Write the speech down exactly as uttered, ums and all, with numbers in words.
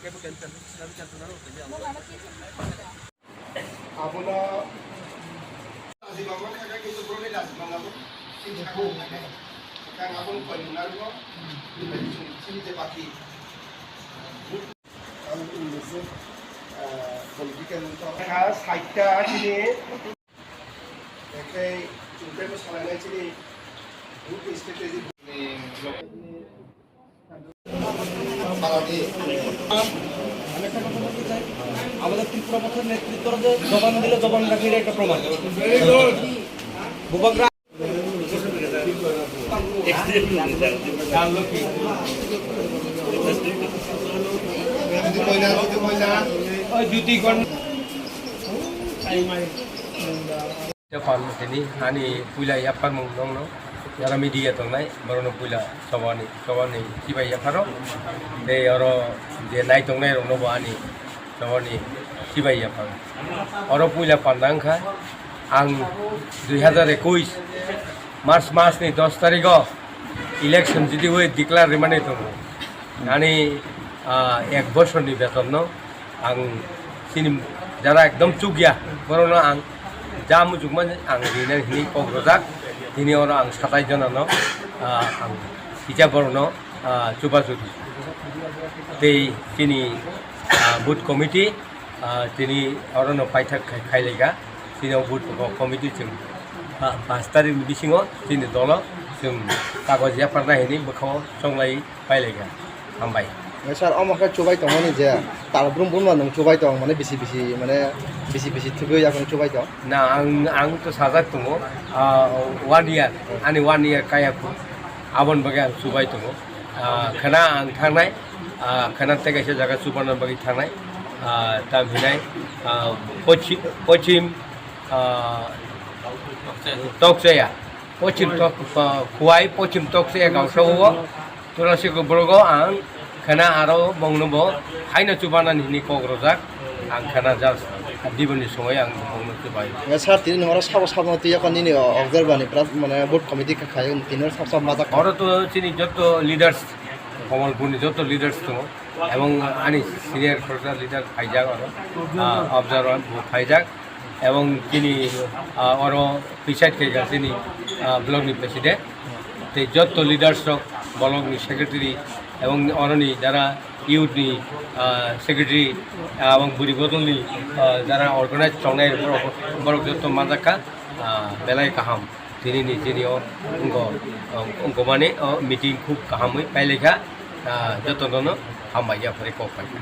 Abono laji mangma kha khe, kintu borokni laji mangma bo sini sakha kha khe. Khe abono koi nang narwkgo, sini je baki. Ang English, ah, political wngkha. Kha saita sini. Ekhei chwng tei bwsalainai chini group strategy. আমাদের ত্রিপুরা পথের নেতৃত্বরা যে জবান দিলে জবান রাখির একটা প্রমাণ। বুবাগ্রা ওই দুই তিন ঘন্টা Yaphar tini ani puila yapharmung nongno, jara media tongnai, borokno puila chobani, chobani chibai yapharo. Tei oro je nai tongnai rokno bo ani chobani chibai yapharo. Oro puila panda wngkha, ang dui hazar ekush March mas ni dos tarigo election jiti wi declare rimani tongo. Ani, ah, ek bosorni betonno ang chini jara ekdom chukya, borokno ang ja muchukma ang rinani hinwi kok rwjak. Tini oro ang satai jonano, ah, ang kisa borokno, ah, chubachu ri. Tei chini, ah, booth committee, ah, tini orono paithak khai, khailaika. Chini o booth committee chwng, ah, panch tarikni bisingo chini dolo chwng kagoj yapharna hinwi bwkhao chonglai. Pailaiga. Hambai. Sir, omo khe chubai tongmani je tal brum brum no nwng chubai tong, mane bisi bisi, mane bisi bisi thwgwi yakung chubai tong. Na, ang, ang to sajak tongo, ah, one year, ani one year kaya khu, aboni bagwi ang chubai tongo. Ah, khwna ang thangnai, ah, khwna tei kaisa jaga chubana bagwi thangnai, ah, tam hinai, ah, pochi-, pochim, ah, Tokchaya, pochim tok, ah, Khowai, pochim Tokchaya gausao. Tulasi ko borok o ang khwna aro bongno bo haino chubanani hinwi kok rojak. Ang khwna just diboni songwi ang bongno chubai. Sir, tini nwng oro sabo sabo twi yakho nini o observer ni pras mane booth committee kha khayo tini oro sabo sabo majak. Oro to chini joto leaders, Kamalpur ni joto leaders tongo, ebong ani senior khoroksa leader phaijak oro, ah, observer bo phaijak. Ebong chini, ah, oro decide khaikha chini, ah, block ni president. Tei joto leaders rok, block ni secretary, ebong oroni jara youth ni, ah, secretary, ah, ebong buri bodol ni, ah, jara organize chongnai borok, borok joto manjakha, ah, belai kaham. Tini ni chini o wngkha, ah, wngkha mani o meeting khub kahamwi pailaikha, ah, joto no hambai ya phari kok paikha.